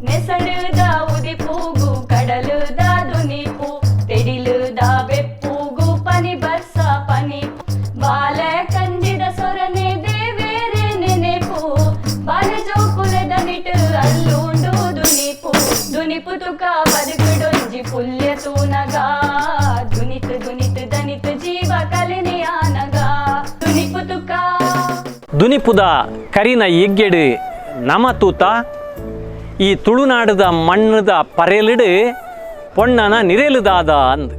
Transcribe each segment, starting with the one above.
ನೆಸಡುದ ಉದಿಪೂಗು ಕಡಲುದ ದುನಿಪು ತೆಡಿಲುದ ಬೆಪ್ಪುಗು ಪನಿ ಬರ್ಸ ಪನಿ ಬಾಲೆ ಕಂಜಿದ ಸೊರನೆ ದೇವೇರೆ ನೆನೆಪು ಬಾಲೆ ಜೋಕುಲೆದ ನಿಟು ಅಲ್ಲುಂಡು ದುನಿಪು ದುನಿಪು ತುಕ ಬದುಕುಡೊಂಜಿ ಪುಲ್ಯ ತೂನಗ ದುನಿತು ದುನಿತು ದನಿತು ಜೀವ ಕಲಿನೆಯಾನಗ ದುನಿಪು ತುಕ. ದುನಿಪುದ ಕರಿನ ಎಗ್ಗೆಡು ನಮ ತೂತ ಈ ತುಳುನಾಡದ ಮಣ್ಣದ ಪರೆಲಿಡು ಪೊಣ್ಣನ ನಿರೆಲುದಾದ ಅಂದ್.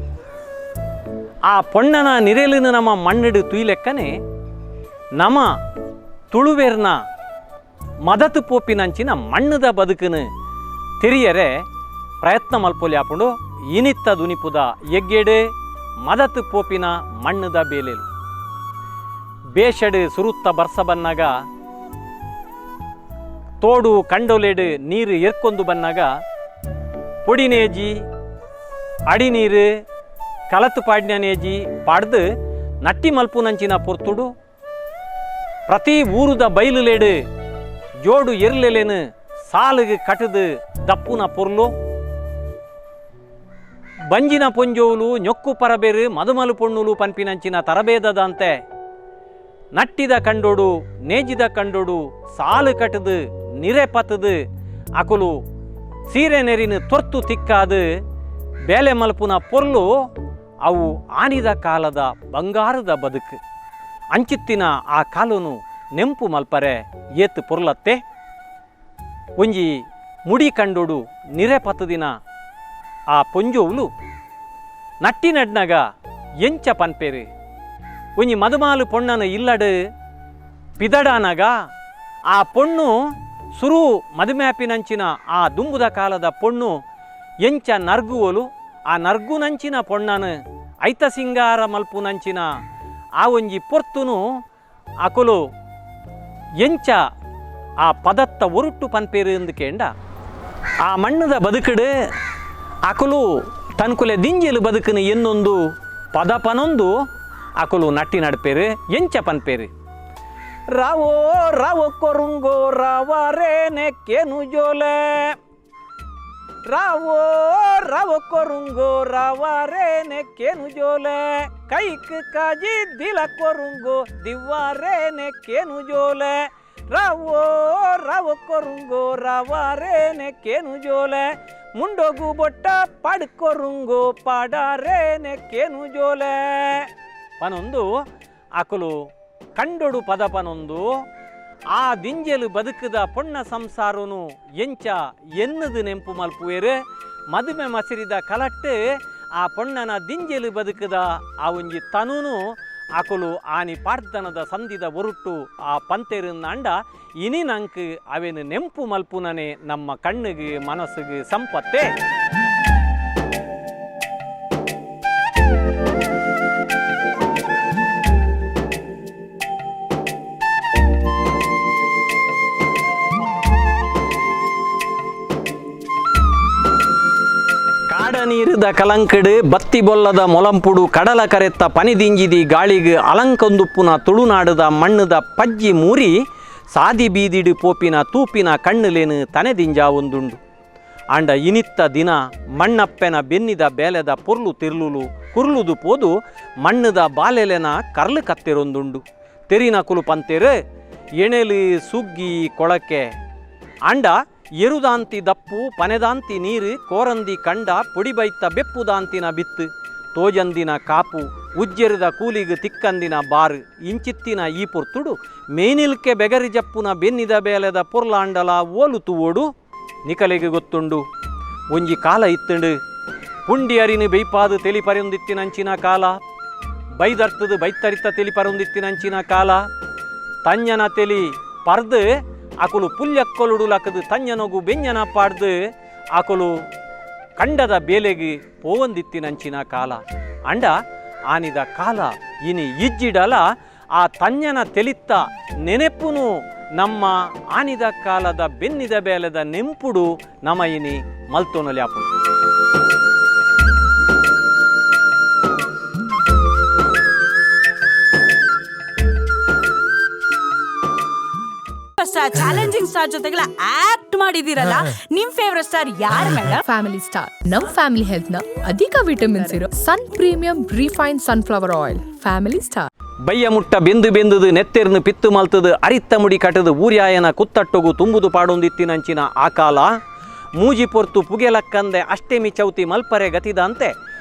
ಆ ಪೊಣ್ಣನ ನಿರೆಲಿನ ನಮ್ಮ ಮಣ್ಣಿಡು ತುಯ್ಲೆಕ್ಕನೆ ನಮ ತುಳುವೆರ್ನ ಮದತು ಪೋಪಿನಂಚಿನ ಮಣ್ಣದ ಬದುಕನು ತೆರಿಯರೆ ಪ್ರಯತ್ನ ಮಲ್ಪೊಲಿ ಆಪುಂಡು. ಇನಿತ್ತ ದುನಿಪುದ ಎಗ್ಗೆಡು ಮದತು ಪೋಪಿನ ಮಣ್ಣದ ಬೇಲೆಲು. ಬೇಷಡು ಸುರುತ್ತ ಬರ್ಸ ಬನ್ನಾಗ, ತೋಡು ಕಂಡೊಲೆಡು ನೀರು ಎರ್ಕೊಂದು ಬನ್ನಾಗ, ಪೊಡಿನೇಜಿ ಅಡಿನೀರು ಕಲತು ಪಾಡ್ಯನೇಜಿ ಪಾಡ್ದು ನಟ್ಟಿ ಮಲ್ಪುನಂಚಿನ ಪೊರ್ತುಡು ಪ್ರತಿ ಊರುದ ಬೈಲುಲೆಡು ಜೋಡು ಎರ್ಲೆಲೆನು ಸಾಲಿಗೆ ಕಟದು ದಪ್ಪುನ ಪೊರ್ಲು. ಬಂಜಿನ ಪೊಂಜೋಲು ñೊಕ್ಕು ಪರಬೇರು ಮದುಮಲು ಪೊಣ್ಣುಲು ಪನ್ಪಿನಂಚಿನ ತರಬೇದದಂತೆ ನಟ್ಟಿದ ಕಂಡೋಡು ನೇಜಿದ ಕಂಡೋಡು ಸಾಲು ಕಟದು ನಿರೆ ಪತ್ತದು ಅಕುಲು ಸೀರೆ ನೆರಿನ ತೊರ್ತು ತಿಕ್ಕಾದು ಬೇಲೆ ಮಲ್ಪುನ ಪೊರ್ಲು. ಅವು ಆನಿದ ಕಾಲದ ಬಂಗಾರದ ಬದುಕು. ಅಂಚಿತ್ತಿನ ಆ ಕಾಲನು ನೆಂಪು ಮಲ್ಪರೆ ಏತ್ ಪೊರ್ಲತ್ತೆ. ಒಂಜಿ ಮುಡಿ ಕಂಡೋಡು ನಿರೆ ಪತ್ತದಿನ ಆ ಪೊಂಜೋವುಲು ನಟ್ಟಿ ನಡ್ನಗ ಎಂಚ ಪನ್ಪೇರು. ಒಂಜಿ ಮದುಮಾಲು ಪೊಣ್ಣನ ಇಲ್ಲಡು ಪಿದಡಾನಗ ಆ ಪೊಣ್ಣು ಸುರು ಮದುಮ್ಯಾಪಿನಂಚಿನ ಆ ದುಂಬುದ ಕಾಲದ ಪೊಣ್ಣು ಎಂಚ ನರ್ಗುವಲು, ಆ ನರ್ಗುನಂಚಿನ ಪೊಣ್ಣನು ಐತ ಸಿಂಗಾರ ಮಲ್ಪುನಂಚಿನ ಆ ಒಂಜಿ ಪೊರ್ತುನು ಅಕುಲು ಎಂಚ ಆ ಪದತ್ತ ಒರುಟ್ಟು ಪನ್ಪೇರು ಎಂದು ಕೇಂಡ. ಆ ಮಣ್ಣದ ಬದುಕಡು ಅಕುಲು ತನ್ಕುಲೆ ದಿಂಜಲು ಬದುಕನು ಎನ್ನೊಂದು ಪದ ಪನೊಂದು ಅಕುಲು ನಟ್ಟಿ ನಡ್ಪೇರು. ಎಂಚ ಪನ್ಪೇರು? ರಾವೋ ರಾವೋ ಕೊರುಂಗೋ ರಾವಾರೇನೆ ಕೇನು ಜೋಲೆ, ರಾವೋ ರಾವೋ ಕೊರುಂಗೋ ರಾವಾರೇನೆ ಕೇನು ಜೋಲೆ, ಕೈಕ್ ಕಾಜಿ ದಿಲ ಕೊರುಂಗೋ ದಿವ್ವಾರೇನೆ ಕೇನು ಜೋಲೆ, ರಾವೋ ರಾವೋ ಕೊರುಂಗೋ ರಾವಾರೇನೆ ಕೇನು ಜೋಲೆ, ಮುಂಡೋಗು ಬೊಟ್ಟ ಪಾಡ್ಕೊರುಂಗೋ ಪಾಡಾರೇನೆ ಕೇನು ಜೋಲೆ ಪನೊಂದು ಅಕುಲು ಕಂಡೊಡು ಪದ ಪನೊಂದು ಆ ದಿಂಜಲು ಬದುಕದ ಪೊಣ್ಣ ಸಂಸಾರನು ಎಂಚ ಎನ್ನದು ನೆಂಪು ಮಲ್ಪುವೇರು. ಮದುಮೆ ಮಸಿರಿದ ಕಲಟ್ಟು ಆ ಪೊಣ್ಣನ ದಿಂಜಲು ಬದುಕದ ಆ ಒಂಜಿ ತನುನು ಅಕುಲು ಆನಿ ಪಾಡ್ದನದ ಸಂಧಿದ ಒರುಟ್ಟು ಆ ಪಂತೆರುಂದಾಂಡ ಇನಿ ನಂಕ್ ಅವೆನು ನೆಂಪು ಮಲ್ಪುನನೆ ನಮ್ಮ ಕಣ್ಣಿಗೆ ಮನಸ್ಸಿಗೆ ಸಂಪತ್ತೆ. ನೀರಿದ ಕಲಂಕಡು ಬತ್ತಿ ಬೊಲ್ಲದ ಮೊಲಂಪುಡು ಕಡಲ ಕರೆತ್ತ ಪನಿದಿಂಜಿದಿ ಗಾಳಿಗೆ ಅಲಂಕಂದುಪ್ಪುನ ತುಳುನಾಡದ ಮಣ್ಣದ ಪಜ್ಜಿ ಮೂರಿ ಸಾದಿ ಬೀದಿಡು ಪೋಪಿನ ತೂಪಿನ ಕಣ್ಣುಲೇನು ತನೆದಿಂಜಾವೊಂದುಂಡು. ಆಂಡ ಇನಿತ್ತ ದಿನ ಮಣ್ಣಪ್ಪೆನ ಬೆನ್ನಿದ ಬೇಲೆದ ಪೊರ್ಲು ತಿರ್ಲುಲು ಕುರ್ಲುದು ಪೋದು ಮಣ್ಣದ ಬಾಲೆಲೆನ ಕರ್ಲು ಕತ್ತಿರೊಂದುಂಡು. ತೆರಿನ ಕುಲು ಪಂತೇರು ಎಣೆಲು ಸುಗ್ಗಿ ಕೊಳಕೆ ಆಂಡ ಎರುದಾಂತಿ ದಪ್ಪು ಪನೆದಾಂತಿ ನೀರು ಕೋರಂದಿ ಕಂಡ ಪೊಡಿಬೈತ ಬೆಪ್ಪುದಾಂತಿನ ಬಿತ್ತು ತೋಜಂದಿನ ಕಾಪು ಉಜ್ಜೆರದ ಕೂಲಿಗೆ ತಿಕ್ಕಂದಿನ ಬಾರು ಇಂಚಿತ್ತಿನ ಈ ಪೊರ್ತುಡು ಮೇನಿಲ್ಕೆ ಬೆಗರಿ ಜಪ್ಪುನ ಬೆನ್ನಿದ ಬೇಲೆದ ಪೊರ್ಲಾಂಡಲ ಓಲು ತೂವೋಡು ನಿಕಲೆಗೆ ಗೊತ್ತುಂಡು. ಒಂಜಿ ಕಾಲ ಇತ್ತುಂಡು ಪುಂಡಿ ಅರಿನು ಬೆಯ್ಪಾದು ತೆಲಿ ಪರೊಂದಿತ್ತಿನಂಚಿನ ಕಾಲ, ಬೈದರ್ತದು ಬೈತರಿತ ತೆಲಿ ಪರೊಂದಿತ್ತಿನಂಚಿನ ಕಾಲ, ತಂಜನ ತೆಲಿ ಪರ್ದು ಅಕುಲು ಪುಲ್ಯಕ್ಕೊಲುಡು ಲಕದು ತಂಜನೊಗು ಬೆಂಜನ ಪಾಡ್ದು ಅಕುಲು ಕಂಡದ ಬೇಲೆಗೆ ಪೋವಂದಿತ್ತಿನಂಚಿನ ಕಾಲ. ಅಂಡ ಆನಿದ ಕಾಲ ಇನಿ ಇಜ್ಜಿಡಲ ಆ ತಂಜನ ತೆಲಿತ್ತ ನೆನೆಪುನು ನಮ್ಮ ಆನಿದ ಕಾಲದ ಬೆನ್ನಿದ ಬೇಲೆದ ನೆಂಪುಡು ನಮ ಇನಿ ಮಲ್ತೊನಲ್ಯಾಪುಂಡು. Star, challenging star ಜೊತೆಗೆಲ್ಲ act ಮಾಡಿದೀರಲ್ಲ, ನಿಮ್ ಫೇವರೇಟ್ ಸ್ಟಾರ್ ಯಾರು madam? Family star ನಮ್ ಫ್ಯಾಮಿಲಿ ಹೆಲ್ತ್ ನ ಅಧಿಕ ವಿಟಮಿನ್ಸ್ ಇರೋ Sun Premium refine sunflower oil, Family Star. ಬಯ್ಯ ಮುಟ್ಟ ಬೆಂದು ಬೆಂದುದು ನೆತ್ತೆರ್ನು ಪಿತ್ತು ಮಲ್ತದು ಅರಿತ್ತ ಮುಡಿ ಕಟದು ಊರ್ಯಾಯನ ಕುತ್ತಟ್ಟೊಗು ತುಂಬುದು ಪಾಡೊಂದಿತ್ತಿನಂಚಿನ ಆ ಕಾಲ. ಮೂಜಿ ಪೊರ್ತು ಪುಗೆಲಕ್ಕಂದೆ ಅಷ್ಟೆಮಿ ಚೌತಿ ಮಲ್ಪರೆ ಗತಿದಂತೆ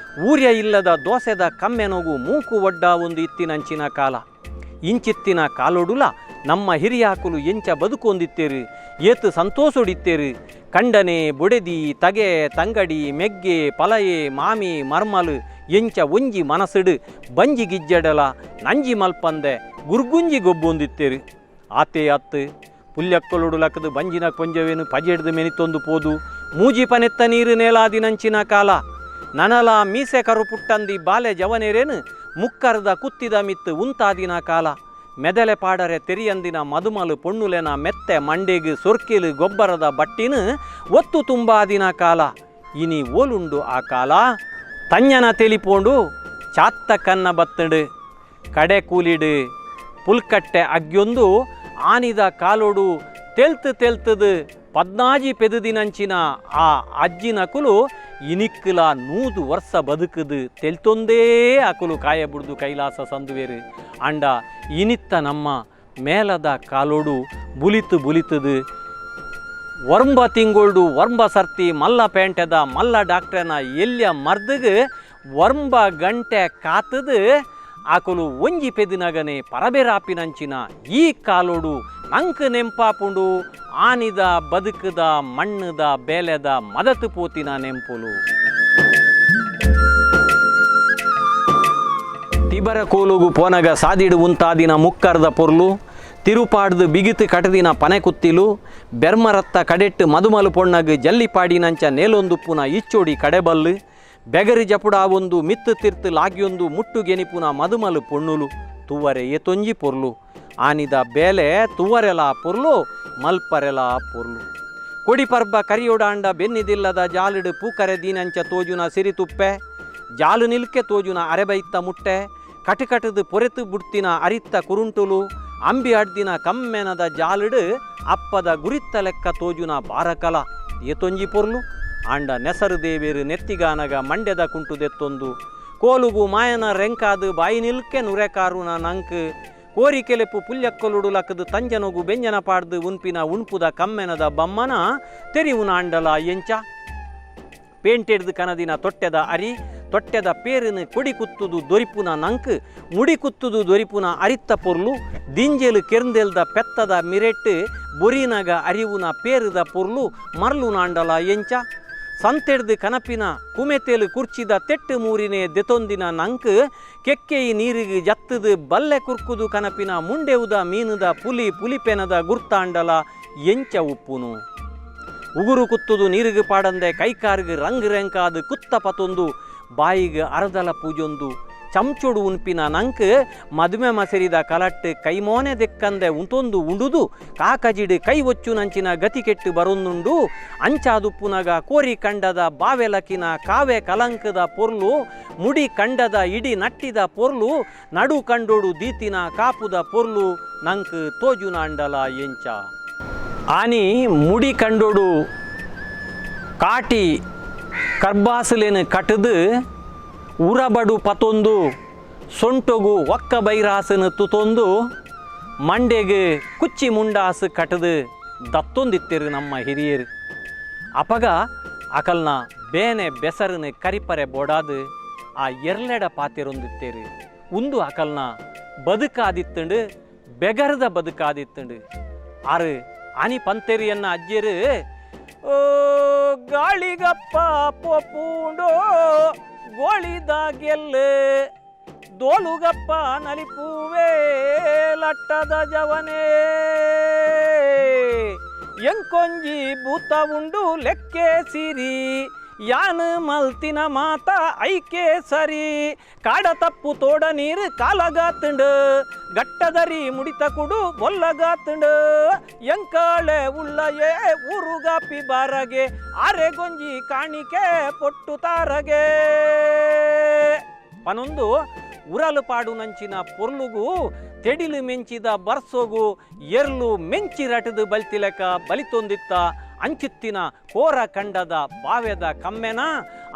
ಊರ್ಯ ಇಲ್ಲದ ದೋಸೆದ ಕಮ್ಮೆನೊಗು ಮೂಕು ಒಡ್ಡ ಒಂದು ಇತ್ತಿನಂಚಿನ ಕಾಲ. ಇಂಚಿತ್ತಿನ ಕಾಲೊಡುಲ ನಮ್ಮ ಹಿರಿಯಾಕುಲು ಎಂಚ ಬದುಕೊಂದಿತ್ತೇರು, ಏತು ಸಂತೋಷೊಡಿತ್ತೇರು. ಕಂಡನೆ ಬೊಡೆದಿ ತಗೆ ತಂಗಡಿ ಮೆಗ್ಗೆ ಪಲಯೆ ಮಾಮಿ ಮರ್ಮಲು ಎಂಚ ಒಂಜಿ ಮನಸ್ಸುಡು ಬಂಜಿ ಗಿಜ್ಜಡಲ ನಂಜಿ ಮಲ್ಪಂದೆ ಗುರ್ಗುಂಜಿ ಗೊಬ್ಬೊಂದಿತ್ತೇರು. ಆತೆ ಅತ್ತು ಪುಲ್ಯಕ್ಕಲೊಡು ಲಕ್ಕದು ಬಂಜಿನ ಕೊಂಜವೇನು ಪಜೆಡ್ದು ಮೆನಿತೊಂದು ಪೋದು ಮೂಜಿ ಪನೆತ್ತ ನೀರು ನೇಲಾದಿನಂಚಿನ ಕಾಲ. ನನಲ ಮೀಸೆ ಕರು ಪುಟ್ಟಂದಿ ಬಾಲೆ ಜವನೇರೇನು ಮುಕ್ಕರ್ದ ಕುತ್ತಿದ ಮಿತ್ತು ಉಂತಾದಿನ ಕಾಲ. ಮೆದಲೆ ಪಾಡರೆ ತೆರಿಯಂದಿನ ಮದುಮಲು ಪೊಣ್ಣುಲೆನ ಮೆತ್ತೆ ಮಂಡೆಗ್ ಸೊರ್ಕಿಲು ಗೊಬ್ಬರದ ಬಟ್ಟಿನ ಒತ್ತು ತುಂಬಾದಿನ ಕಾಲ. ಇನಿ ಓಲುಂಡು ಆ ಕಾಲ. ತಂಜನ ತೆಲಿಪೋಂಡು ಚಾತ್ತ ಕನ್ನ ಬತ್ತಡು ಕಡೆ ಕೂಲಿಡು ಪುಲ್ಕಟ್ಟೆ ಅಗ್ಯೊಂದು ಆನಿದ ಕಾಲೋಡು ತೆಲ್ತು ತೆಲ್ತದು ಪದ್ನಾಜಿ ಪೆದುದಿನಂಚಿನ ಆ ಅಜ್ಜಿನ ಕುಲು ಇನಿಕ್ಕುಲ 100 ವರ್ಷ ಬದುಕುದು ತೆಲ್ತೊಂದೇ ಅಕುಲು ಕಾಯ ಬುಡ್ದು ಕೈಲಾಸ ಸಂದುವೇರು. ಅಂಡ ಇನಿತ್ತ ನಮ್ಮ ಮೇಲದ ಕಾಲೋಡು ಬುಲಿತು ಬುಲಿತದು ವರ್ಂಬ ತಿಂಗೊಳ್ಡು ವರ್ಂಬ ಸರ್ತಿ ಮಲ್ಲ ಪೇಂಟೆದ ಮಲ್ಲ ಡಾಕ್ಟ್ರನ ಎಲ್ಯ ಮರ್ದಗ್ ವರ್ಂಬ ಗಂಟೆ ಕಾತದು ಆಕುಲು ಒಂಜಿ ಪೆದಿನಗನೆ ಪರಬೆರಾಪಿನಂಚಿನ ಈ ಕಾಲೋಡು ನಂಕ್ ನೆಂಪಾಪುಂಡು ಆನಿದ ಬದುಕದ ಮಣ್ಣದ ಬೇಲೆದ ಮದತು ಪೋತಿನ ನೆಂಪುಲು. ತಿಬರ ಕೋಲುಗು ಪೋನಗ ಸಾದಿಡು ಉಂತಾದಿನ ಮುಕ್ಕರ್ದ ಪೊರ್ಲು, ತಿರುಪಾಡ್ದು ಬಿಗಿತು ಕಟದಿನ ಪನೆ ಕುತ್ತಿಲು, ಬೆರ್ಮರತ್ತ ಕಡೆಟ್ಟು ಮದುಮಲು ಪೊಣ್ಣಗ್ ಜಲ್ಲಿಪಾಡಿನಂಚ ನೇಲೊಂದುಪ್ಪುನ ಇಚ್ಚೋಡಿ ಕಡೆಬಲ್ಲು, ಬೆಗರಿ ಜಪುಡ ಒಂದು ಮಿತ್ತು ತಿರ್ತು ಲಾಗಿಯೊಂದು ಮುಟ್ಟು ಗೆನಿಪುನ ಮದುಮಲು ಪೊಣ್ಣುಲು ತುವರೆ ಏತೊಂಜಿ ಪೊರ್ಲು. ಆನಿದ ಬೇಲೆ ತುವರೆಲ ಪೊರ್ಲು ಮಲ್ಪರೆಲ ಪೊರ್ಲು. ಕೊಡಿ ಪರ್ಬ ಕರಿಯೊಡಾಂಡ ಬೆನ್ನಿದಿಲ್ಲದ ಜಾಲಿಡು ಪೂಕರೆ ದೀನಂಚ ತೋಜುನ ಸಿರಿತುಪ್ಪೆ, ಜಾಲು ನಿಲ್ಕೆ ತೋಜುನ ಅರೆಬೈತ್ತ ಮುಟ್ಟೆ, ಕಟಕಟದು ಪೊರೆತು ಬುಡ್ತಿನ ಅರಿತ್ತ ಕುರುಂಟುಲು, ಅಂಬಿ ಅಡ್ದಿನ ಕಮ್ಮೆನದ ಜಾಲಿಡು ಅಪ್ಪದ ಗುರಿತ್ತ ಲೆಕ್ಕ ತೋಜುನ ಬಾರಕಲ ಏತೊಂಜಿ ಪೊರ್ಲು. ಆಂಡ ನೆಸರು ದೇವೇರು ನೆತ್ತಿಗಾನಗ ಮಂಡ್ಯದ ಕುಂಟುದೆತ್ತೊಂದು ಕೋಲುಗು ಮಾಯನ ರೆಂಕಾದು ಬಾಯಿ ನಿಲ್ಕೆ ನುರೆಕಾರುನ ನಂಕ್ ಕೋರಿಕೆಲೆಪು ಪುಲ್ಯಕ್ಕಲುಡು ಲಕ್ಕದು ತಂಜನೊಗು ಬೆಂಜನ ಪಾಡ್ದು ಉನ್ಪಿನ ಉಣ್ಪುದ ಕಮ್ಮೆನದ ಬಮ್ಮನ ತೆರಿವುನ ಆಂಡಲ ಎಂಚ. ಪೇಂಟೆಡ್ದು ಕನದಿನ ತೊಟ್ಟೆದ ಅರಿ ತೊಟ್ಟೆದ ಪೇರಿನ ಕೊಡಿ ಕುತ್ತುದು ದೊರಿಪುನ ನಂಕ್ ಮುಡಿ ಕುತ್ತುದು ದೊರಿಪುನ ಅರಿತ್ತ ಪೊರ್ಲು, ದಿಂಜೆಲು ಕೆರ್ಂದೆಲ್ದ ಪೆತ್ತದ ಮಿರೆಟ್ಟು ಬೊರಿನಗ ಅರಿವುನ ಪೇರುದ ಪೊರ್ಲು ಮರ್ಲು ನಾಂಡಲ ಎಂಚ. ಸಂತೆಡ್ದು ಕನಪಿನ ಕುಮೆತೇಲು ಕುರ್ಚಿದ ತೆಟ್ಟು ಮೂರಿನೆ ದೆತೊಂದಿನ ನಂಕ್ ಕೆಕ್ಕೆಯಿ ನೀರಿಗೆ ಜತ್ತದು ಬಲ್ಲೆ ಕುರ್ಕುದು ಕನಪಿನ ಮುಂಡೆವುದ ಮೀನುದ ಪುಲಿ ಪುಲಿಪೆನದ ಗುರ್ತಾಂಡಲ ಎಂಚ ಉಪ್ಪುನು. ಉಗುರು ಕುತ್ತುದು ನೀರಿಗೆ ಪಾಡಂದೆ ಕೈಕಾರಿಗೆ ರಂಗ್ ರೆಂಕಾದು ಕುತ್ತ ಪತೊಂದು ಬಾಯಿಗೆ ಅರದಲ ಪೂಜೊಂದು ಚಮಚೊಡು ಉನ್ಪಿನ ನಂಕ್ ಮದುವೆ ಮಸರಿದ ಕಲಟ್ಟು ಕೈಮೋನೆ ದೆಕ್ಕಂದೆ ಉಂಟೊಂದು ಉಂಡುದು ಕಾಕಜಿಡು ಕೈ ಒಚ್ಚು ನಂಚಿನ ಗತಿ ಕೆಟ್ಟು ಬರೊಂದುಂಡು. ಅಂಚಾದುಪ್ಪುನಗ ಕೋರಿ ಕಂಡದ ಬಾವೆಲಕಿನ ಕಾವೆ ಕಲಂಕದ ಪೊರ್ಲು, ಮುಡಿ ಕಂಡದ ಇಡಿ ನಟ್ಟಿದ ಪೊರ್ಲು, ನಡು ಕಂಡೋಡು ದೀತಿನ ಕಾಪುದ ಪೊರ್ಲು ನಂಕ್ ತೋಜುನ ಅಂಡಲ ಎಂಚ. ಆನಿ ಮುಡಿ ಕಂಡೋಡು ಕಾಟಿ ಕರ್ಬಾಸುಲೇನು ಕಟದು ಉರಬಡು ಪತೊಂದು ಸೊಂಟೊಗು ಒಕ್ಕ ಬೈರಾಸನು ತುತೊಂದು ಮಂಡೆಗೆ ಕುಚ್ಚಿ ಮುಂಡಾಸು ಕಟದು ದತ್ತೊಂದಿತ್ತಿರು ನಮ್ಮ ಹಿರಿಯರು. ಅಪಗ ಅಕಲ್ನ ಬೇನೆ ಬೆಸರನು ಕರಿಪರೆ ಬೋಡಾದು ಆ ಎರ್ಲೆಡ ಪಾತಿರೊಂದಿತ್ತೇರು. ಉಂದು ಅಕಲ್ನ ಬದುಕಾದಿತ್ತಂಡು, ಬೆಗರದ ಬದುಕಾದಿತ್ತಂಡು. ಆರು ಆನಿ ಪಂತೆರಿಯನ್ನ ಅಜ್ಜರು ಓ ಗಾಳಿಗಪ್ಪ ಪೋಪೂಂಡೋ ಗೋಳಿದ ಗೆಲ್ಲು ದೋಲುಗಪ್ಪ ನಲಿಪೂವೇ ಲಟ್ಟದ ಜವನೇ ಎಂಕೊಂಜಿ ಭೂತ ಉಂಡು ಲೆಕ್ಕೆ ಸಿರಿ ಯಾನು ಮಲ್ತಿನ ಮಾತ ಐಕೆ ಸರಿ ಕಾಡ ತಪ್ಪು ತೋಡ ನೀರು ಕಾಲಗಾತುಂಡು ಗಟ್ಟದರಿ ಮುಡಿತ ಕುಡು ಬೊಲ್ಲಗಾತುಂಡು ಎಂಕಾಳೆ ಉಳ್ಳಯೇ ಊರುಗಾಪಿ ಬಾರಗೆ ಆರೆಗೊಂಜಿ ಕಾಣಿಕೆ ಪೊಟ್ಟು ತಾರಗೆ ಪನೊಂದು ಉರಲು ಪಾಡುನಂಚಿನ ಪೊರ್ಲುಗು ತೆಡಿಲು ಮೆಂಚಿದ ಬರ್ಸೋಗು ಎರ್ಲು ಮೆಂಚಿ ರಟದು ಬಲ್ತಿಲೆಕ ಬಲಿತೊಂದಿತ್ತ ಅಂಚಿತ್ತಿನ ಕೋರ ಕಂಡದ ಬಾವೆದ ಕಮ್ಮೆನ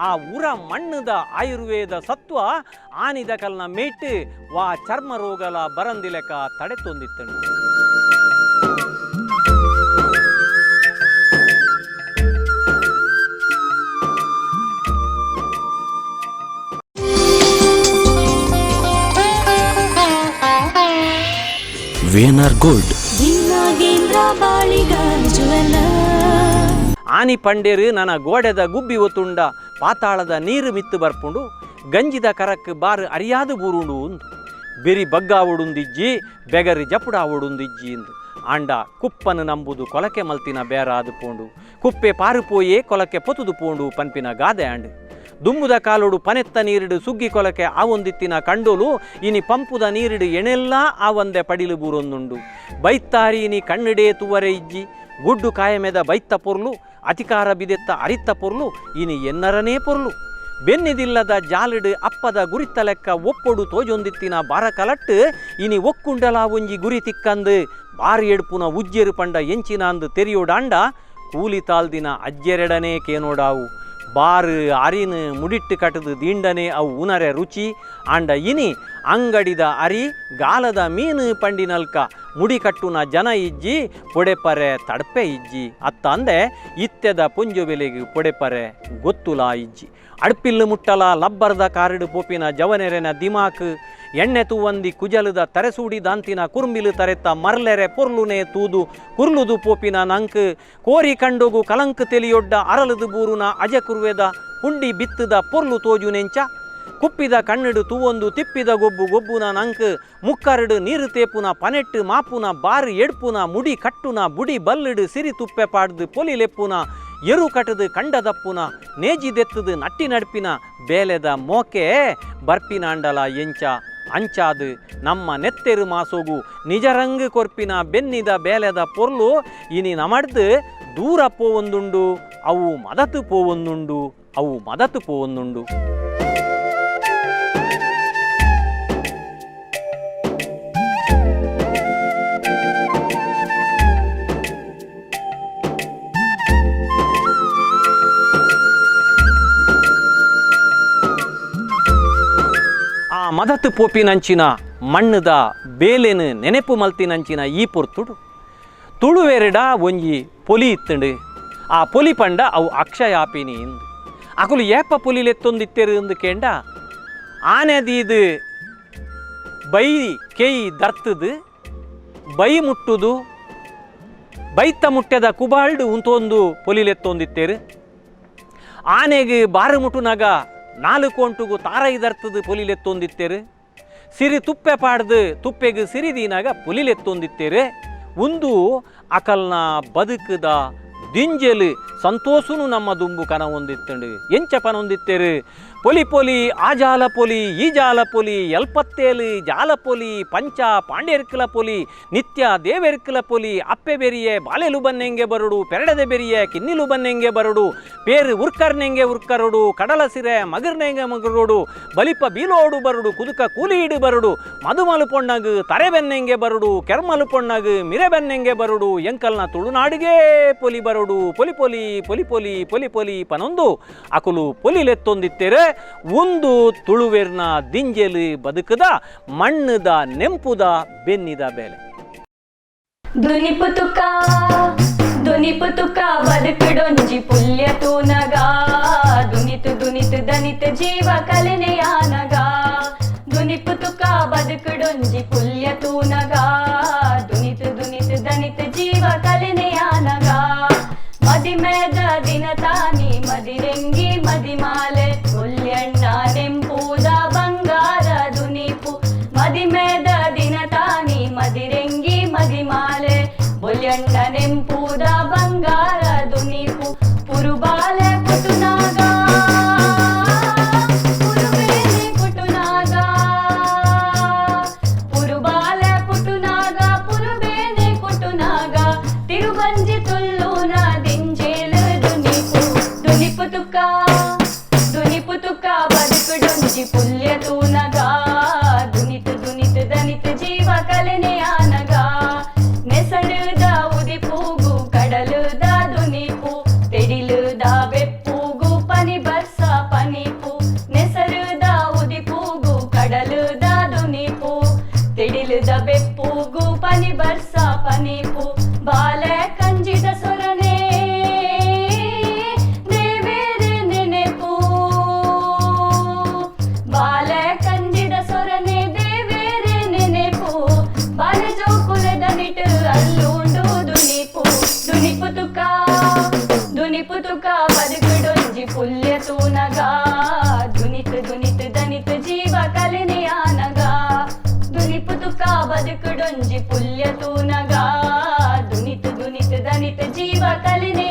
ಆ ಉರ ಮಣ್ಣದ ಆಯುರ್ವೇದ ಸತ್ವ ಆನಿದ ಕಲ್ನ ಮೇಟ್ ವಾ ಚರ್ಮ ರೋಗಲ ಬರಂದಿಲೆಕ ತಡೆ ತೊಂದಿತ್ತಂಡು. VNR gold. Nagendra Baliga jeweller. ಆನಿ ಪಂಡೇರು ನನ್ನ ಗೋಡೆದ ಗುಬ್ಬಿ ಒತ್ತುಂಡ ಪಾತಾಳದ ನೀರು ಮಿತ್ತು ಬರ್ಪುಂಡು, ಗಂಜಿದ ಕರಕ್ ಬಾರು ಅರಿಯಾದು ಬೂರುಂಡು ಉಂದು ಬೆರಿ ಬಗ್ಗಾವುಡುಂದಿಜ್ಜಿ, ಬೆಗರಿ ಜಪುಡಾವುಡುಂದಿಜ್ಜಿ ಇಂದು. ಆಂಡ ಕುಪ್ಪನು ನಂಬುದು ಕೊಲಕೆ ಮಲ್ತಿನ ಬೇರಾದು ಪೋಂಡು, ಕುಪ್ಪೆ ಪಾರುಪೋಯೇ ಕೊಲಕೆ ಪೊತುದು ಪೋಂಡು ಪನ್ಪಿನ ಗಾದೆ ಆಂಡು. ದುಂಬುದ ಕಾಲೋಡು ಪನೆತ್ತ ನೀರಿಡು ಸುಗ್ಗಿ ಕೊಲಕೆ ಆವೊಂದಿತ್ತಿನ ಕಂಡೋಲು ಇನಿ ಪಂಪುದ ನೀರಿಡು ಎಣೆಲ್ಲ ಆವಂದೆ ಪಡಿಲು ಬೂರೊಂದುಂಡು. ಬೈತ್ತಾರಿ ಇನಿ ಕಣ್ಣಿಡೇ ತುವರೆ ಇಜ್ಜಿ. ಗುಡ್ಡು ಕಾಯಮೆದ ಬೈತ್ತ ಪೊರ್ಲು, ಅತಿಕಾರ ಬಿದೆತ್ತ ಅರಿತ್ತ ಪೊರ್ಲು ಇನಿ ಎನ್ನರನೇ ಪೊರ್ಲು. ಬೆನ್ನಿದಿಲ್ಲದ ಜಾಲಿಡು ಅಪ್ಪದ ಗುರಿತ್ತ ಲೆಕ್ಕ ಒಪ್ಪೊಡು ತೋಜೊಂದಿತ್ತಿನ ಬಾರಕಲಟ್ಟು ಇನಿ ಒಕ್ಕುಂಡಲ ಒಂಜಿ ಗುರಿ ತಿಕ್ಕಂದು ಬಾರಿ ಎಡ್ಪುನ ಉಜ್ಜೆರು ಪಂಡ ಎಂಚಿನ ಅಂದು ತೆರಿಯೋಡಾಂಡ ಕೂಲಿ ತಾಲ್ದಿನ ಅಜ್ಜೆರೆಡನೇ ಕೇನೋಡಾವು. ಬಾರು ಅರಿನ ಮುಡಿಟ್ಟು ಕಟ್ಟದು ದಿಂಡನೆ ಅವು ಉನರೆ ರುಚಿ. ಆಂಡ ಇನಿ ಅಂಗಡಿದ ಅರಿ ಗಾಲದ ಮೀನು ಪಂಡಿನಲ್ಕ ಮುಡಿ ಕಟ್ಟುನ ಜನ ಇಜ್ಜಿ, ಪೊಡೆಪರೆ ತಡ್ಪೆ ಇಜ್ಜಿ. ಅತ್ತ ಅಂದೆ ಇತ್ತೆದ ಪುಂಜು ಬೆಲೆಗೆ ಪೊಡೆಪರೆ ಗೊತ್ತುಲಾ ಇಜ್ಜಿ. ಅಡ್ಪಿಲ್ಲು ಮುಟ್ಟಲ ಲಬ್ಬರ್ದ ಕಾರಿಡು ಪೋಪಿನ ಜವನೆರೆನ ದಿಮಾಕ್ ಎಣ್ಣೆ ತೂವಂದಿ ಕುಜಲದ ತರೆಸೂಡಿ ದಾಂತಿನ ಕುರ್ಮಿಲು ತರೆತ್ತ ಮರ್ಲೆರೆ ಪೊರ್ಲುನೆ ತೂದು ಕುರ್ಲುದು ಪೋಪಿನ ನಂಕ್ ಕೋರಿ ಕಂಡೋಗು ಕಲಂಕ್ ತೆಲಿಯೊಡ್ಡ ಅರಲದು ಬೂರುನ ಅಜಕುರ್ವೆದ ಪುಂಡಿ ಬಿತ್ತದ ಪೊರ್ಲು ತೋಜು ನೆಂಚ. ಕುಪ್ಪಿದ ಕಣ್ಣಿಡು ತೂವೊಂದು ತಿಪ್ಪಿದ ಗೊಬ್ಬು ಗೊಬ್ಬುನ ನಂಕ್ ಮುಕ್ಕರಡು ನೀರು ತೇಪುನ ಪನೆಟ್ಟು ಮಾಪುನ ಬಾರು ಎಡ್ಪುನ ಮುಡಿ ಕಟ್ಟುನ ಬುಡಿ ಬಲ್ಲಿಡು ಸಿರಿ ತುಪ್ಪೆ ಪಾಡ್ದು ಪೊಲಿಲೆಪ್ಪುನ ಎರು ಕಟದು ಕಂಡದಪ್ಪುನ ನೇಜಿದೆತ್ತದು ನಟ್ಟಿ ನಡ್ಪಿನ ಬೇಲೆದ ಮೋಕೆ ಬರ್ಪಿನಾಂಡಲ ಎಂಚ. ಅಂಚಾದು ನಮ್ಮ ನೆತ್ತೆರು ಮಾಸೋಗು ನಿಜರಂಗು ಕೊರ್ಪಿನ ಬೆನ್ನಿದ ಬೇಲೆದ ಪೊರ್ಲು ಇನಿ ನಮಡ್ದು ದೂರ ಪೋವೊಂದುಂಡು, ಅವು ಮದತು ಪೋವೊಂದುಂಡು, ಅವು ಮದತು ಪೋವೊಂದುಂಡು. ಆ ಮದತು ಪೋಪಿನಂಚಿನ ಮಣ್ಣದ ಬೇಲೆನು ನೆನೆಪು ಮಲ್ತಿನಂಚಿನ ಈ ಪೊರ್ತುಡು ತುಳುವೆರಡ ಒಂಜಿ ಪೊಲಿ ಇತ್ತಂಡು. ಆ ಪೊಲಿ ಪಂಡ ಅವು ಅಕ್ಷಯಾಪಿನಿ ಇಂದು. ಅಕುಲು ಏಪ ಪೊಲಿಲೆತ್ತೊಂದಿತ್ತೆರು ಎಂದು ಕೇಂಡ ಆನೆ ದೀದು ಬೈ ಕೇಯಿ ದರ್ತದು ಬೈ ಮುಟ್ಟುದು ಬೈತ ಮುಟ್ಟೆದ ಕುಬಾಲ್ಡು ಉಂತೊಂದು ಪೊಲಿಲೆತ್ತೊಂದಿತ್ತೇರು. ಆನೆಗೆ ಬಾರು ಮುಟ್ಟುನಾಗ ನಾಲ್ಕು ಒಂಟುಗು ತಾರೈ ದರ್ತದು ಪೊಲಿಲೆತ್ತೊಂದಿತ್ತೇರು. ಸಿರಿ ತುಪ್ಪೆ ಪಾಡ್ದು ತುಪ್ಪೆಗೆ ಸಿರಿದೀನಾಗ ಪೊಲಿಲೆತ್ತೊಂದಿತ್ತೇರು. ಒಂದು ಅಕಲ್ನ ಬದುಕದ ದಿಂಜೆಲು ಸಂತೋಷನು ನಮ್ಮ ದುಂಬು ಕನ ಹೊಂದಿತ್ತಂಡು. ಎಂಚ ಪನೊಂದಿತ್ತೇರು? ಪೊಲಿ ಪೊಲಿ ಆ ಜಾಲ ಪೊಲಿ ಈ ಜಾಲ ಪೊಲಿ ಎಲ್ಪತ್ತೇಲು ಜಾಲ ಪೊಲಿ ಪಂಚ ಪಾಂಡ್ಯರ್ಕಲ ಪೊಲಿ ನಿತ್ಯ ದೇವೆರ್ಕಲ ಪೊಲಿ ಅಪ್ಪೆ ಬೆರಿಯೆ ಬಾಲೆಲು ಬನ್ನೆಂಗೆ ಬರುಡು ಪೆರಡದೆ ಬೆರಿಯೆ ಕಿನ್ನಿಲು ಬನ್ನೆಂಗೆ ಬರುಡು ಪೇರು ಉರ್ಕರ್ನೆಂಗೆ ಉರ್ಕರುಡು ಕಡಲ ಸಿರೆ ಮಗರ್ನೆಂಗೆ ಮಗರುಡು ಬಲಿಪ ಬೀಲೋಡು ಬರುಡು ಕುದುಕ ಕೂಲಿಯಿಡು ಬರುಡು ಮದುಮಲು ಪೊಣ್ಣಗು ತರೆ ಬೆನ್ನೆಂಗೆ ಬರುಡು ಕೆರ್ಮಲು ಪೊಣ್ಣಗು ಮಿರೆ ಬೆನ್ನೆಂಗೆ ಬರುಡು ಎಂಕಲ್ನ ತುಳುನಾಡಿಗೆ ಪೊಲಿ ಬರುಡು ಪೊಲಿ ಪೊಲಿ ಪೊಲಿ ಪೊಲಿ ಪೊಲಿ ಪೊಲಿ ಪನೊಂದು ಅಕುಲು ಪೊಲಿಲೆತ್ತೊಂದಿತ್ತೇರೆ. ಒಂದು ತುಳುವೆರ್ನ ದಿಂಜೆಲು ಬದುಕದ ಮಣ್ಣದ ನೆಂಪುದ ಬೆನ್ನಿದ ಬೇಲೆ. ದುನಿಪು ತುಕ ದುನಿಪು ತುಕ ಬದುಕಡೊಂಜಿ ಪುಲ್ಯ ತೂನಗ ದುನಿತು ದುನಿತು ದನಿತ ಜೀವ ಕಲೆನೆಯಾನಗ. ದುನಿಪು ತುಕ ಬದುಕಡೊಂಜಿ ಪುಲ್ಯ ತೂನಗ ದುನಿತು ದುನಿತು ದನಿತ ಜೀವ ಕಲೆನೆಯಾನಗ. ಮದಿಮೆದ ದಿನ ತಾನಿ ಮದಿರೆಂಗಿ ಮದಿಮಾಲೆ ಪುಲ್ಯಣ್ಣ ನೆಂಪುದ ಬಂಗಾರ ದುನಿಪು. ಮದಿಮೆದ ದಿನ ತಾನಿ ಮದಿರೆಂಗಿ ಮದಿಮಾಲೆ ಬೊಲ್ಯಣ್ಣ ನೆಂಪುದ ಬಂಗಾರ ದುನಿಪು. ಪುರುಬಾಲೆ ಪುಟುನಾಗ ಪುರುಬೇನೆ ಪುಟುನಾಗ ಪುರುಬಾಲೆ ಪುಟುನಾಗ ಪುರುಬೇನೆ ಕುಟುನಾಗ ತಿರುಬಂಜಿ ತುಲ್ಲುನ ದಿಂಜೇಲು ದುನಿಪು. ದುನಿಪು ತುಕ ದುನಿಪು ತುಕ. ಜೀವ ಕಲಿನೆ.